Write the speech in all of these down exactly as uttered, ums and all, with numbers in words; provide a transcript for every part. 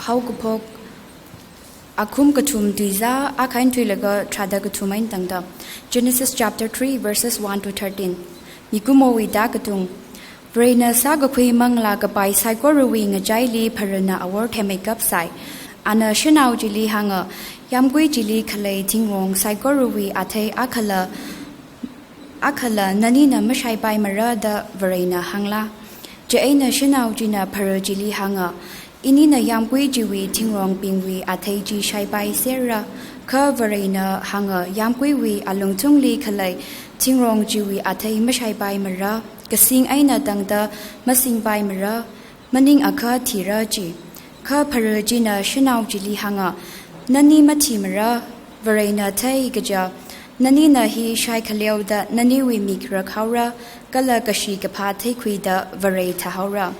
Haokaphok, akhum kathum tuizā, akha eina thuilaga tharāda kathum eina tangda. Genesis chapter three, verses one to thirteen. Mikumowui tākatung. Varena sākakhui manglā kapai saikorawui ngachaili pharana awor theimeikap sai. Ana shanao chili hānga, yāmgui chili khalei thingrong saikorawui athei akhala, akhala nanina mashaipaimara da Varena hāngla. Chieina shanao china phara chili hānga, inina yāmgui chiwui thingrongbingwui athei chi shaipaisera. Kha Varena hānga, yāmguiwui alungthungli khalei thingrong chiwui athei mashaipaimara. Kasing eina tangda masingpaimara, maningakha thira chi. Kha phara china shanao chili hānga, nani mathimara, Varena theikaja, nanina hi shaikhaleoda naniwui mik rakhaora, kala kashi kaphā theikhuida Vare thāhaora.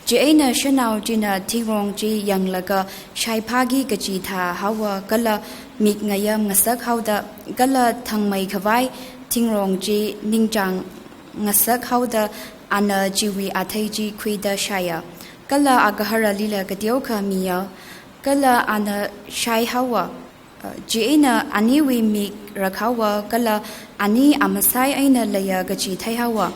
Chieina shanao china thingrong chi yanglaga shaiphāki kaji thāhaowa, kala mik ngayam ngasakhaoda, kala thangmeikhavai thingrong chi ningchāng ngasakhaoda, ana chiwui athei chi khuida shaiya. Kala agaharalila kateokha miya. Kala ana shaihaowa. Uh, chieina aniwui mik rakhaowa, kala ani amasai eina leiya kaji theihaowa.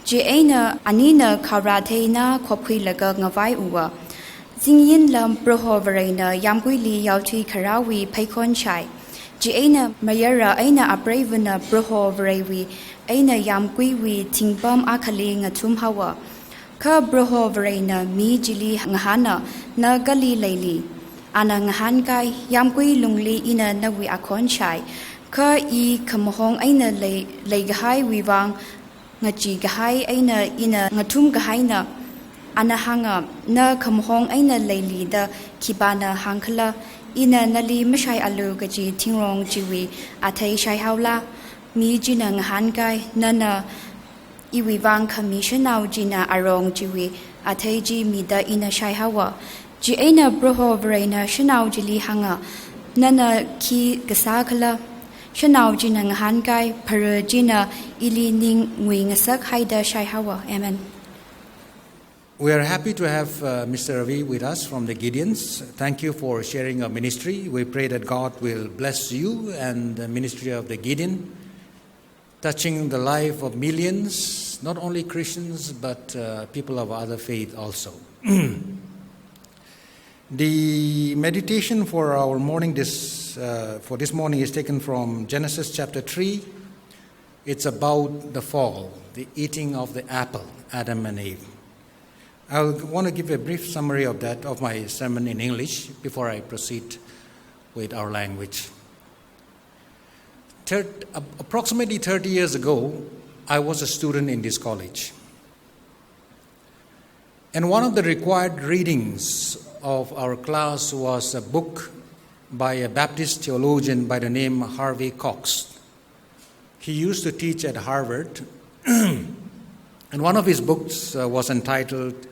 Chieina anina khaora theina khopkhuilaga ngavaiuwa. Zingyinlam Proho Varena yāmguili yaothui kharāwui pheikhon shai. Chieina mayara eina apreivana Proho Varewui eina yāmguiwui thingpam akhali ngathumhaowa. Kha Proho Varena mi chili ngahāna, na kali leili? Ana ngahānkai, yāmgui lungli ina nawui akhon shai. Kha i khamahong eina lei, leikahaiwui vang, ngachee kahai eina ina ngathum kahaina. Ana hānga, na khamahong eina leili da khipāna hāngkhala? Ina nali mashaialu kaji thingrong chiwui athei shaihaola? Mi china ngahānkai, nana iwui vang khami shanao china arong chiwui athei chi mida ina shaihaowa. Chieina Proho Varena shanao chili hānga, nana khi kasākhala? Shanao china ngahānkai, phara china ili ning ngui ngasakhaida shaihaowa. Amen. We are happy to have, uh, Mister Ravi with us from the Gideons. Thank you for sharing your ministry. We pray that God will bless you and the ministry of the Gideon, touching the life of millions, not only Christians, but, uh, people of other faith also. The meditation for our morning this, uh, for this morning is taken from Genesis chapter three. It's about the fall, the eating of the apple, Adam and Eve. I want to give a brief summary of that, of my sermon in English, before I proceed with our language. Thir-, ap-, approximately thirty years ago, I was a student in this college. And one of the required readings of our class was a book by a Baptist theologian by the name Harvey Cox. He used to teach at Harvard, and one of his books, uh, was entitled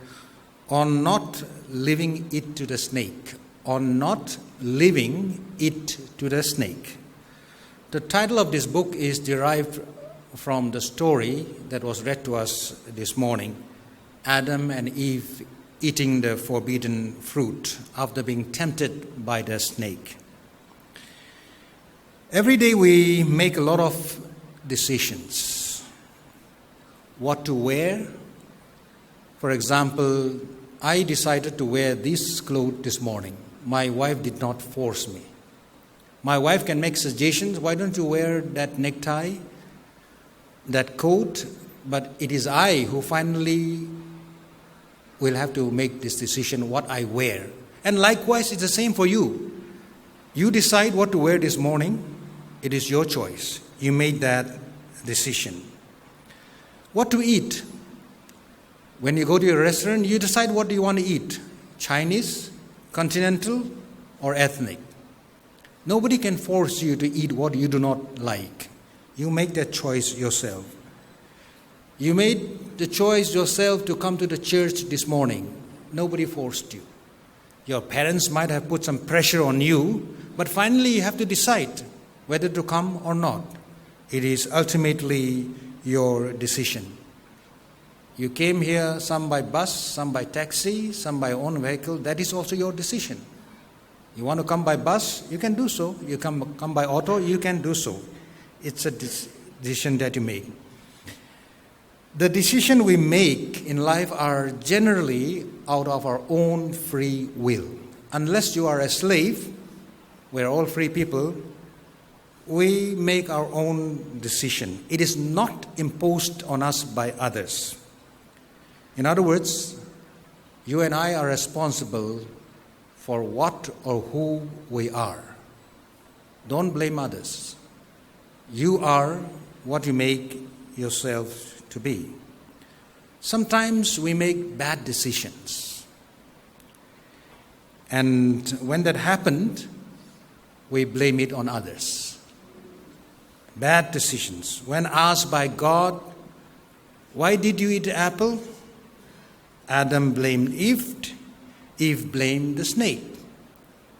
On Not Leaving It to the Snake. On Not Leaving It to the Snake. The title of this book is derived from the story that was read to us this morning, Adam and Eve eating the forbidden fruit after being tempted by the snake. Every day we make a lot of decisions. What to wear? For example, I decided to wear this cloth this morning. My wife did not force me. My wife can make suggestions, "Why don't you wear that necktie, that coat?" But it is I who finally will have to make this decision, what I wear. And likewise, it's the same for you. You decide what to wear this morning. It is your choice. You made that decision. What to eat? When you go to a restaurant, you decide what do you want to eat, Chinese, continental, or ethnic. Nobody can force you to eat what you do not like. You make that choice yourself. You made the choice yourself to come to the church this morning. Nobody forced you. Your parents might have put some pressure on you, but finally you have to decide whether to come or not. It is ultimately your decision. You came here, some by bus, some by taxi, some by own vehicle. That is also your decision. You want to come by bus, you can do so. You come, come by auto, you can do so. It's a dec-, decision that you make. The decision we make in life are generally out of our own free will. Unless you are a slave, we're all free people, we make our own decision. It is not imposed on us by others. In other words, you and I are responsible for what or who we are. Don't blame others. You are what you make yourself to be. Sometimes we make bad decisions. And when that happened, we blame it on others. Bad decisions. When asked by God, "Why did you eat the apple?" Adam blamed Eve, Eve blamed the snake.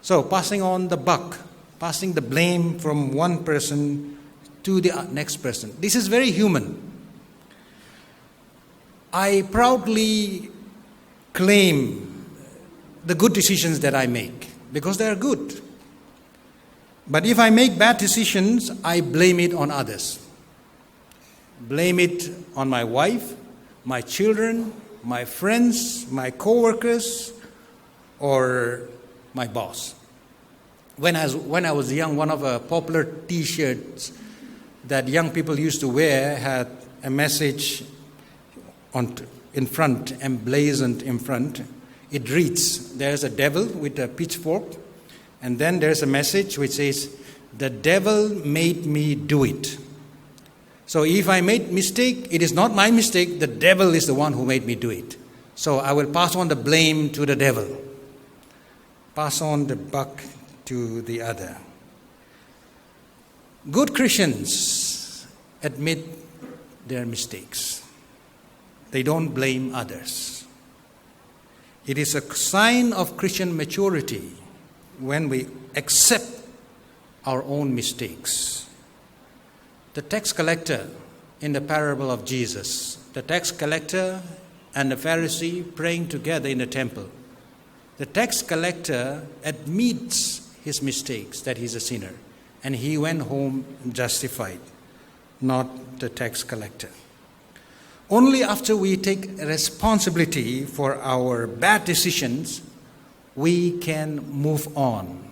So, passing on the buck, passing the blame from one person to the, uh, next person. This is very human. I proudly claim the good decisions that I make because they are good. But if I make bad decisions, I blame it on others. Blame it on my wife, my children, my friends, my co-workers, or my boss. When I was, when I was young, one of the popular T-shirts that young people used to wear had a message on, in front, emblazoned in front. It reads, "There's a devil with a pitchfork," and then there's a message which says, "The devil made me do it." So if I made mistake, it is not my mistake. The devil is the one who made me do it. So I will pass on the blame to the devil. Pass on the buck to the other. Good Christians admit their mistakes. They don't blame others. It is a sign of Christian maturity when we accept our own mistakes. The tax collector in the parable of Jesus, the tax collector and the Pharisee praying together in the temple. The tax collector admits his mistakes, that he's a sinner, and he went home justified, not the tax collector. Only after we take responsibility for our bad decisions, we can move on.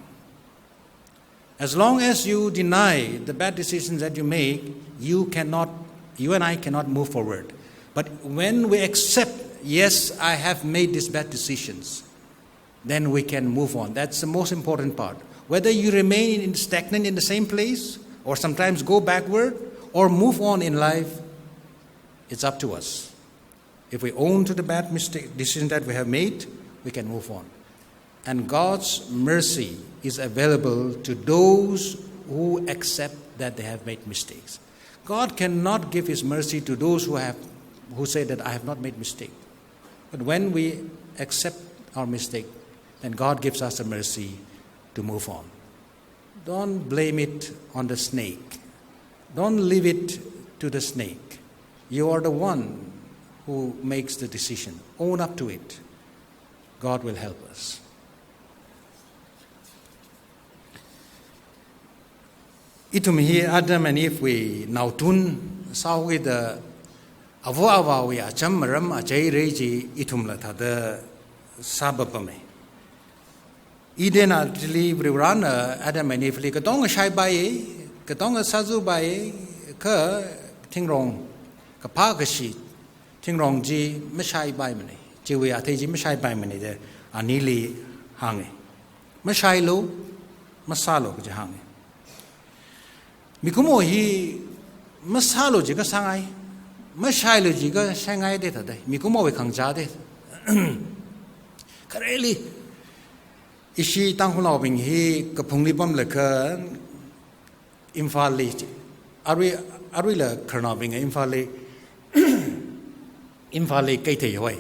As long as you deny the bad decisions that you make, you cannot, you and I cannot move forward. But when we accept, "Yes, I have made these bad decisions," then we can move on. That's the most important part. Whether you remain in, stagnant in the same place, or sometimes go backward, or move on in life, it's up to us. If we own to the bad mistake, decision that we have made, we can move on. And God's mercy is available to those who accept that they have made mistakes. God cannot give his mercy to those who have, who say that, "I have not made mistake." But when we accept our mistake, then God gives us the mercy to move on. Don't blame it on the snake. Don't leave it to the snake. You are the one who makes the decision. Own up to it. God will help us. Ithum hi Adam and Eve wui naotun sāhaoda, āva āvāwui acham maram achei rei chi ithumla thāda sāpapamei. Eden athili Varivarana Adam and Eve li katonga shaipai, katonga sāzāpai, kha thingrong, kaphā kashi thingrong chi mashaipaimana, chiwui athei chi mashaipaimana da anili hānga. Mashailu, masālu kaji hānga. Mikumo hi masālu jiakha sāngai, mashailu jiakha shaingai da thāda, mikumowui khangachā da. Khareli, ishi Tangkhulnaobing hi kaphungli pamlaga Imphalli, arui, aruila khararnaobing Imphalli, Imphalli keithei hoi.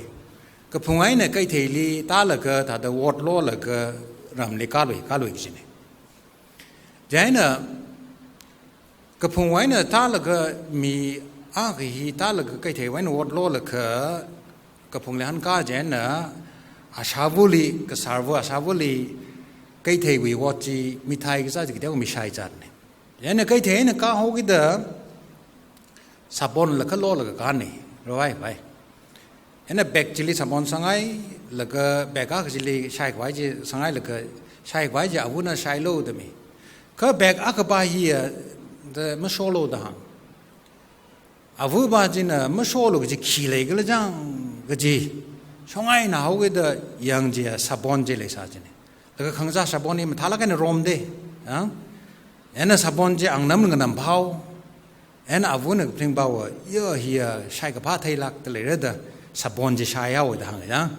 Kaphung eina keitheili tālaga thāda vote lolaga ramli kalui, kalui kajina. Chieina kaphung eina tālaga mi akha hi tālaga keithei eina vote lolaga kaphungli hankā chieina ashāvali, kasārva ashāvali Keitheiwui ot chi mithai kasā chi kateokha mishai zatna. Chieina keithei eina kāhaokida sabon laga lolaga kāna, ravai vai. Chieina bag chili sabon sāngai, laga bag akha chili shaikhavai chi sāngai, laga shaikhavai chi avana shailu da mi. Kha bag akha pa hiya da masholu da hāng. Ava pa china masholu kaji khi leikhala chang kaji shongaina haokida yang chiya sabon chi leisā china. Laga khangachā sabon hi mathālāk eina romda. Yang? Chieina sabon chi angnam nganam phao. Chieina avana kapring phaowa, ya hiya shaikaphā theilākda leira da sabon chi shaihaowa da hānga yang.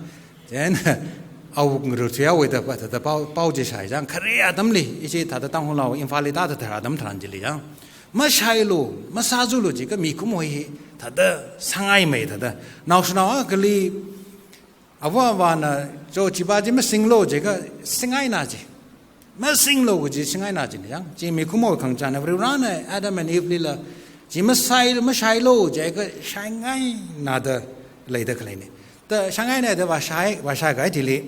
Chieina awuk ngarut thuihaowa da pa thāda pao, pao chi shai yang. Khare atamli, ishi thāda Tangkhulnao Imphalli tāthatha atam tharan chili yang. Mashailu, masāzulu jiakha mikumo hi thāda sāngaimei thāda. Naoshinao akhali ava avāna cho chi pa chi masinglu jiakha singaina chi. Masinglu kaji singaina china yang. Chi mikumo khangachāna, Varivarana Adam and Eve lila chi masai, mashailu jiakha shaingaina da leida khaleina. Da shaingaina da vāshai, vāshai kahai chili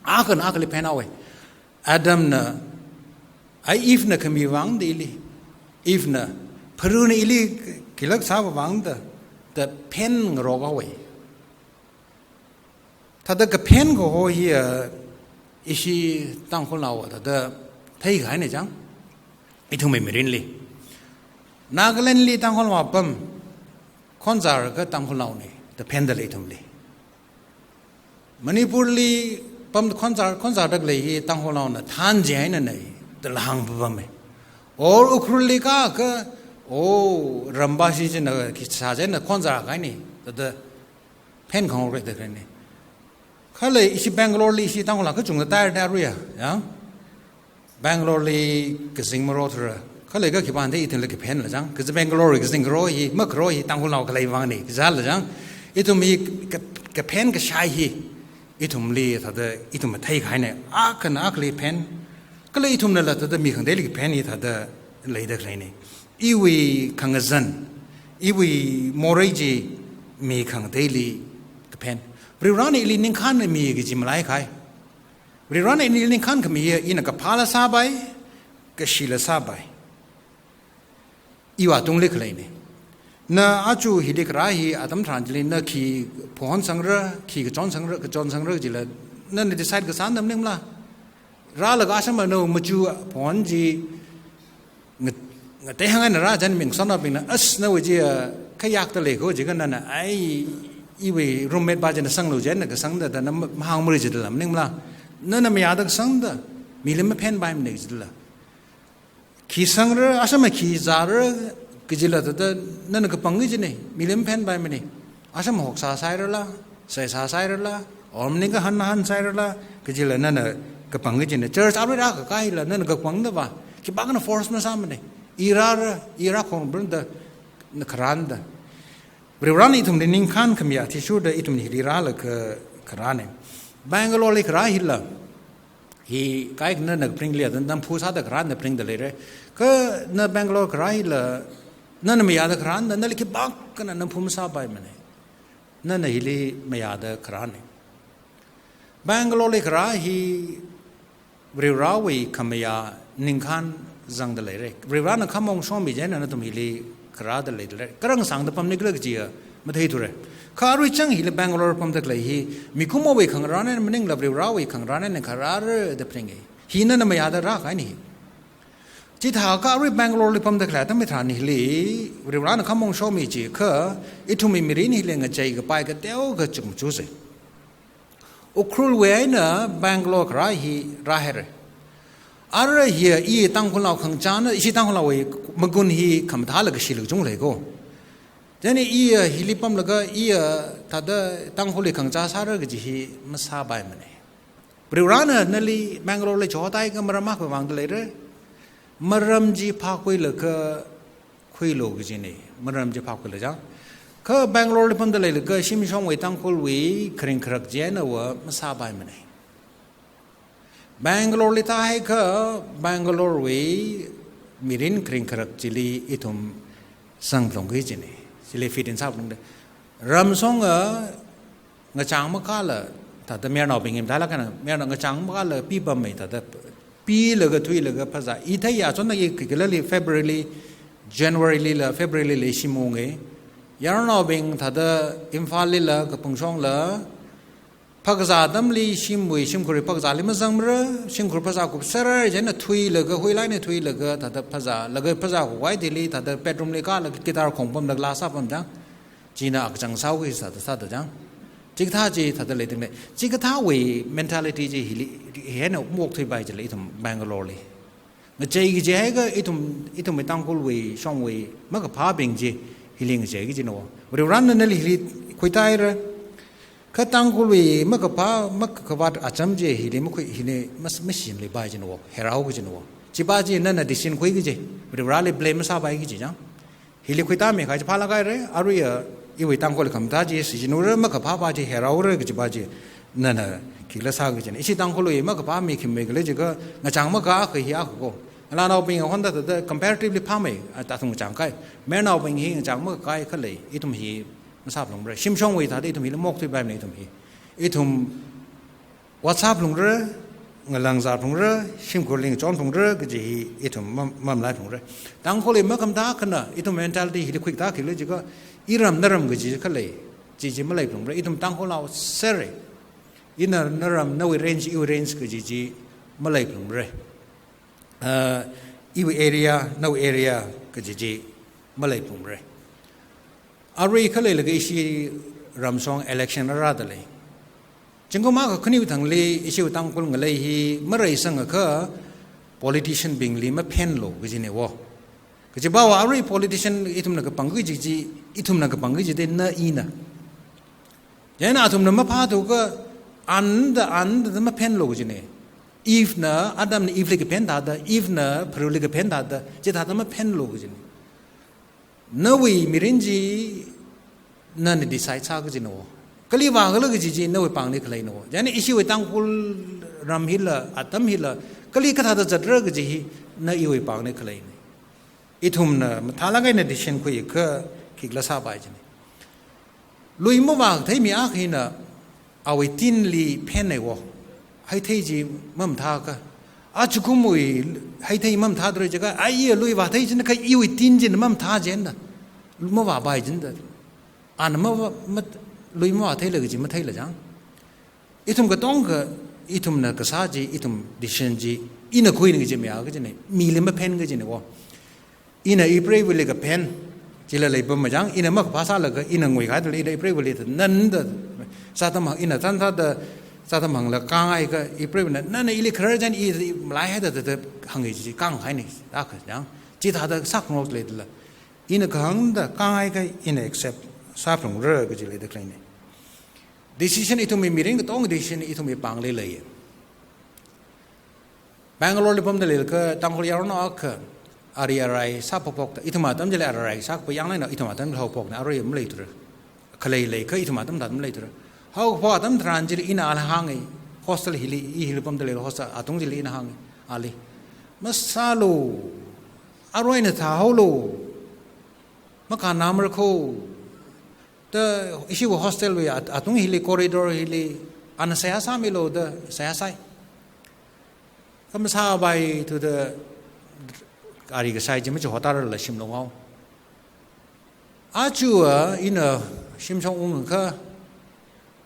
akhana akhali phenhaowa. Adamna, ai Evena khami vang da ili. Evena, pharuna ili khilak sāva vang da, da phen ngarok haowa. Thāda kaphen kaho hiya, ishi Tangkhulnaowa thāda theikahaina chang. Ithumwui mirinli. Nagalandli Tangkhulnao apam, khonzar kha Tangkhulnaona, da phendalei ithumli. Manipurli pam khonzar, khonzar da khalei hi Tangkhulnaona thanji eina nei, da la hāngpapama. Or Ukhrulli kākha, o, rambashi china khi sā china khonzar kahaina, da, da phen khangarok da khaleina. Khalei ishi Bangaloreli ishi Tangkhulnao kachungkha tāhaira aruiya, yang? Bangaloreli kazing marothura. Khalei kha khipānda ithumli kaphenla chang. Kaja Bangalore kazing karo hi, makharo hi Tangkhulnao khalei vangna, kajala chang. Ithum hi ka, kaphen kashai hi. Ithumli thāda, ithumna theikahaina. Akhana akhali phen. Kala ithumnala thāda mi khangateili kaphen hi thāda leida khaleina. Iwui khangazan, iwui morei chi mi khangateili kaphen. Varivarana ili ningkhānmi kaji malaikhai. Varivarana ili ningkhān khami hiya, ina kaphāla sāpai, kashila sāpai. Iwui tungli khaleina. Na aja hili kharā hi atam tharan chili na khi phonsangra, khi kachonsangra, kachonsangra jila, nana decide kasāna maningmala. Rālaga ashama nawui machu phon chi nga, ngatei hāngngaina rā chieina mi ngasotnaobingna, as nawui chi, ah, khayākda lei ko jiakha nana, ai, iwui roommate pa china sanglu chieina kasangda da na ma, mahāngmara jidala maningmala. Nana mayāda kasangda, mili maphenpaimana jidala. Khi sangra, ashama khi zāra, kajila thāda, nana kapangki kajina, mili maphenpaimana. Ashama hoksā sāhairala, seisā sāhairala, or maningakha han han sāhairala, kajila nana kapangki kajina. Church arui rākakā hila, nana kapangda va, khipākhana force masāmana. I rāra, i rākhong brunda, na kharānda. Varivarana ithumli ningkhān khami athishurda ithumli hili rālaga kharāna. Bangaloreli kharā hila, hi kaikhana na kapringli atam namphu sāda kharā na pringda leira. Kha na Bangalore kharā hila, nana mayāda kharāna, nali khipākhana namphu masāpaimana. Nana hili mayāda kharāna. Bangaloreli kharā hi Varivarawui khamayā ningkhān zangda leira. Varivarana khamong shomi chieina nathum hili kharāda leida leira. Kharāng sāngda pamnikhala kajiya matheithura. Kha arui chang hili Bangalore pamda khalei hi, mikumowui khangarān eina maningla Varivarawui khangarān eina kharāra da phaninga. Hi nana mayāda rākahaina hi. Chithākha arui Bangaloreli pamda khalei atam hitharan hili, Varivarana khamong shomi jiakha, ithumwui mirin hili ngachei kapai kateokha chukmajasa. Ukhrulwui eina Bangalore kharā hi rāhaira. Ara hiya i Tangkhulnao khangachāna, ishi Tangkhulnaowui magun hi khamathālaga shilaga chungda lei ko. Chieina iya hili pamlaga iya thāda Tangkhulli khangachā sāra kaji hi masāpaimana. Varivarana nali Bangaloreli chihotaiakha maram akha vāngda leira. Maram chi phākhuilaga khuilu kajina, maram chi phākhuilaga chang. Kha Bangaloreli pamda leilaga shimshongwui Tangkhulwui kharing kharak chieina va masāpaimana. Bangaloreli tāhaiakha Bangalorewui mirin kharing kharak chili ithum sangphalungki kajina. Chili fit in sāphalungda. Ramshonga ngachang makāla Thāda mayarnaobing hi mathālāk eina, mayarnao ngachang makālaga pipammei thāda. Pilaga thuilaga phazā. I theiya achonda i khikhalali February li, January lila, February lila shimunge. Yarnaobing thāda Imphal lila, Kaphungshongla, phakazā atamli shimwui, shimkhurwui phakazāli mazangmara, shimkhur phazā kupser, chieina thuilaga, huilaina thuilaga, thāda phazālaga phazā khuihaida hili, thāda bedroom li kālaga guitar khongpamlaga laa sāpam chang. China akachang sāhaoki sāda sāda chang. Chikathā chi thāda leidingle. Chikathāwui mentality chi hili, hi eina maokthuipai jila ithum Bangalore li. Ngachei kaji haiakha ithum, ithumwui Tangkhulwui, shongwui, makaphābing chi, hili ngachei kajina wo. Varivarana nali hili khuitāhaira. Kha Tangkhulwui makaphā, makakhavāt acham chi hili makhui, hili mas-, mashimlipai jina wo. Herao kajina wo. Chipa chi nana decision khui kaji. Varivarali blame masāpai kaji chang. Hili khuitāmi kahai chi phālāk haira, aruiya iwui Tangkhul khamathā chi shichinura, makaphāpa chi heraora kajipa chi nana khikhala sā kajina. Ishi Tangkhulwui makaphā mi khi mei khala jiakha ngachang makā akha hi akha ko. Ngalānaobing honda thāda comparatively phāmei, a, athum ngachang kahai. Mayarnaobing hi ngachang makākahai khalei, ithum hi masāphalungra. Shimshongwui thāda ithum hili maokthuipaimana ithum hi. Ithum ot sāphalungra, ngalāng zāphalungra, shimkhurli ngachon phalungra kaji hi ithum mam-, mamalaiphalungra. Tangkhulwui makhamathā akhana, ithum mentality hili khuikathā khikhala jiakha, iram naram kaji khalei, chi chi maleiphalungra, ithum Tangkhulnao sera. Ina naram, nawui range, iwui range kaji chi maleiphalungra. Ah, iwui area, nawui area kaji chi maleiphalungra. Arui khaleilaga ishi ramshong election rāda lei. Zingkum akha khaniwui thangli ishiwui Tangkhul ngalei hi mareisangakha politician bingli maphenlu kajina wo. Kajiva arui politician ithumna kapang kaji chi, ithumna kapang kaji te na ina. Chieina athumna maphāthuakha anda, anda maphenlu kajina. Eve na, Adam na Eve li kaphen thāda, Eve na pharuli kaphen thāda, chithāda maphenlu kajina. Nawui mirin chi nana decide sā kajina wo. Kali vākhala kaji chi nawui pāngli khaleina wo. Chieina ishiwui Tangkhul ram hila, atam hila, kali kathāda zatra kaji hi na iwui pāngli khaleina. Ithumna mathālāk eina decision khuiakha khikhala sāpai jina. Lui mavākathei mi akha hina awui tinli phenna wo. Heithei chi mamathāakha. Achukumwui heithei mamathāthura jiakha, a iya lui vāthei china kha iwui tin china mamathā china. Mavāpai china. Ana mavā, ma, lui mavātheila kaji matheila chang. Ithum katonga, ithumna kasā chi, ithum decision chi, ina khuina kaji maya kajina, mili maphen kajina wo. Ina ipreiva̱li kaphen, chila leipam machang, ina makaphā sālaga, ina nguikahai thāli, ina ipreiva̱li thāda, nanda, sātam hāng, ina thānthāda, sātam hāngla, kāngaikha, ipreiva̱na, nana ili kharar chān, i, i, malaihaida, da, da, hāngi chi, kānghaina, da kachang, chithāda sākhangarok leidala. Ina kahāngda, kāngaikha, ina accept sāphalungra kaji leida khaleina. Decision ithumwui mirin katonga decision ithumwui pāngli lei. Bangalore li pamda leilakha Tangkhul yaronao akha ari arai sāphokphokta, ithum atam chili ari arai sākaphā yanglaina ithum atam haophokna, arui maleithura. Khalei leikha ithum atam thāda maleithura. Haokaphok atam tharan chili ina ali hānga, hostel hili, i hili pamda leila hostel atung chili ina hānga, ali. Masālu, aruina thāhaolu, makānāmara kho, da ishiwui hostel wui at-, atung hili corridor hili, ana seihā sāmilu da, seihā sāi. Kha masāpai thuda ari kasai chi machihotarla shimlung hao. Aja ina shimshong ungakha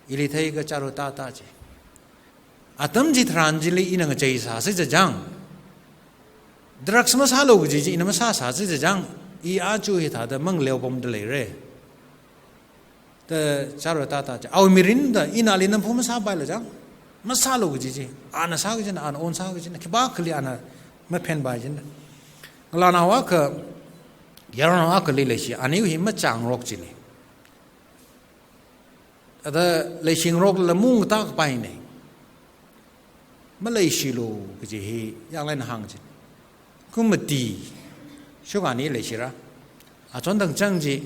ili theikha Charu Tata chi. Atam chitharan chili ina ngachei sāsi chachang. Drugs masālu kaji chi ina masāsāsi chachang. I aja hithāda mangleo pamda leira. Da Charu Tata chi. Awui mirinda ina ali namphu masāpaila chang. Masālu kaji chi. Ana sā kajina, ana own sā kajina. Khipākhali ana maphenpai china. Ngalānao akha, yaronao akhali leishi, aniwui hi machāngarok china. Ada leishingarokla mungtā kapaina. Maleishilu kaji hi yanglaina hāng chi. Kum mati, shuk ani leishira. Achon tangchang chi,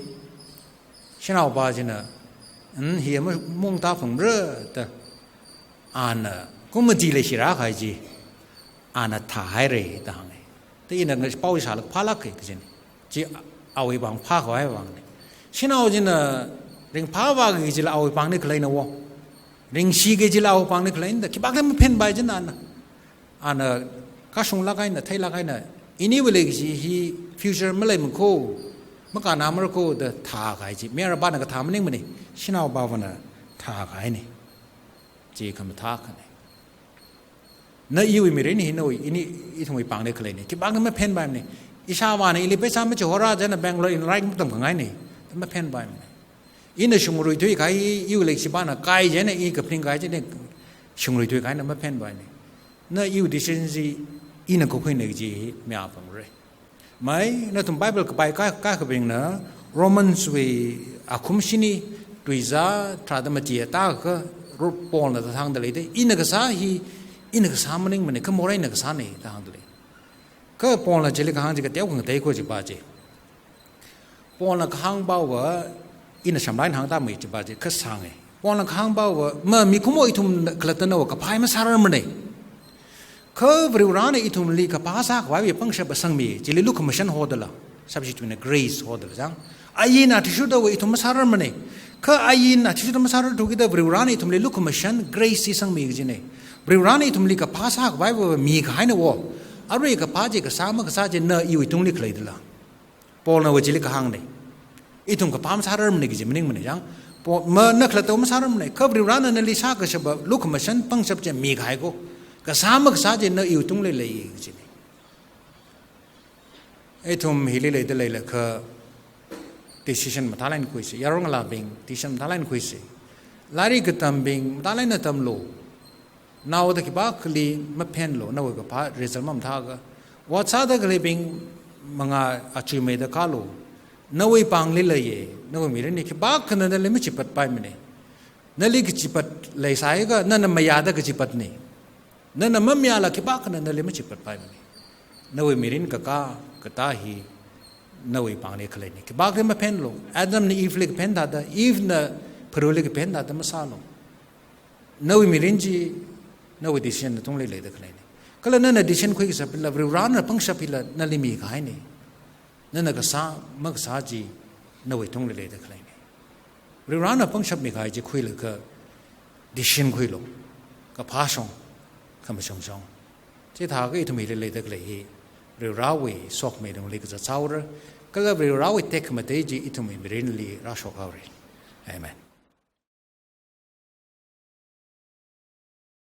shanaopa china, "N, hi ma mungtā phungra," da. Ana, kum mati leishira kahai chi, ana thāhaira da hānga. Da ina ngapao sālak phālak kajina. Chi awui pāng phākhavai pāngna. Shanao china ringphāvāki kajila awui pāngli khaleina wo. Ringshi kaji laa awui pāngli khaleina da, khipākha maphenpai jina ana. Ana kashunglāk eina, theilāk eina, iniwui leikashi hi future maleimana ko, makānāmara ko da thākahai chi. Mayarpana kathā maningmana, shanaopa vana thākahaina. Chi khamathā akhana. Na iwui mirin hi nawui, ini ithumwui pāngli khaleina. Khipākha maphenpaimana. Ishāvāna ili paisa machihora jina Bangalore in rai matamkhangaina. Maphenpaimana. Ina shungruithui kahai iwui leikashipana kai jina, i kaphaning kahai jina shungruithui kahaina, maphenpaina. Na iwui decision chi ina kakhuina kaji hi mayāpamra. Mai, nathum Bible kapai ka, kakhabingna, Romans wui akhum shini, tuizā tharāda mati atakha, Ro-, Paulna da hāngda leida, ina kasā hi, ina kasā maningmana, kha morei eina kasāna da hāngda lei. Kha Paulna chili kahāng chi kateokha ngateiko chipa chi. Paulna kahāngpava, ina shamlai eina hāngtāmei chipa chi, kasānga. Paulna kahāngpava, ma mikumo ithum khalatta nawui kaphā masārarmana. Kha Varivarana ithumli kaphā sākhavaiwui pangshap sangmi, chili lukhamashan hodala, substitute eina grace hodala chang. Ain athishurda ithum masārarmana. Kha ain athishurda masārarthukida Varivarana ithumli lukhamashan grace chi sangmi kajina. Varivarana ithumli kaphā sākhavaiva mikahaina wo. Arui kaphā chi kasā makasā chi na iwui tungli khaleidala. Paulna va chili kahāngna. Ithum kaphā masārarmana kaji maningmana chang. Paul, ma na khalatta masārarmana. Kha Varivarana nali sākashapa lukhamashan pangshap chi mikahaiko. Kasā makasā chi na iwui tungli lei kajina. Ithum hili leida leilakha decision mathālāk eina khuisa. Yaron ngalābing decision mathālāk eina khuisa. Lairik katambing mathālāk eina tamlu. Naoda khipākhali maphenlu, nawui kaphā result mamathāakha. Ot sāda khaleibing mangā achuimeida kālu. Nawui pāngli leiya, nawui mirin hi khipākhana nali machipatpaimana. Nali kachipat leisāakha, nana mayāda kachipatna. Nana mamayāla khipākhana nali machipatpaimana. Nawui mirin kakā, katā hi nawui pāngli khaleina. Khipākha maphenlu, Adamna Eveli kaphen thāda, Evena pharuli kaphen thāda masālu. Nawui mirin chi, nawui decision natungli leida khaleina. Kala nana decision khuikashap hila, Varivarana pangshap hila nali mikahaina. Nana kasā, makasā chi, nawui tungli leida khaleina. Varivarana pangshap mikahai chi khuilaga decision khuilu. Kaphā shong, khamashung shong. Chithākha ithum hili leida khalei hi, Varivarawui sokhami lungli kazat sāhaora, kala Varivarawui tekhamatei chi ithumwui mirinli rāshokhaora. Amen.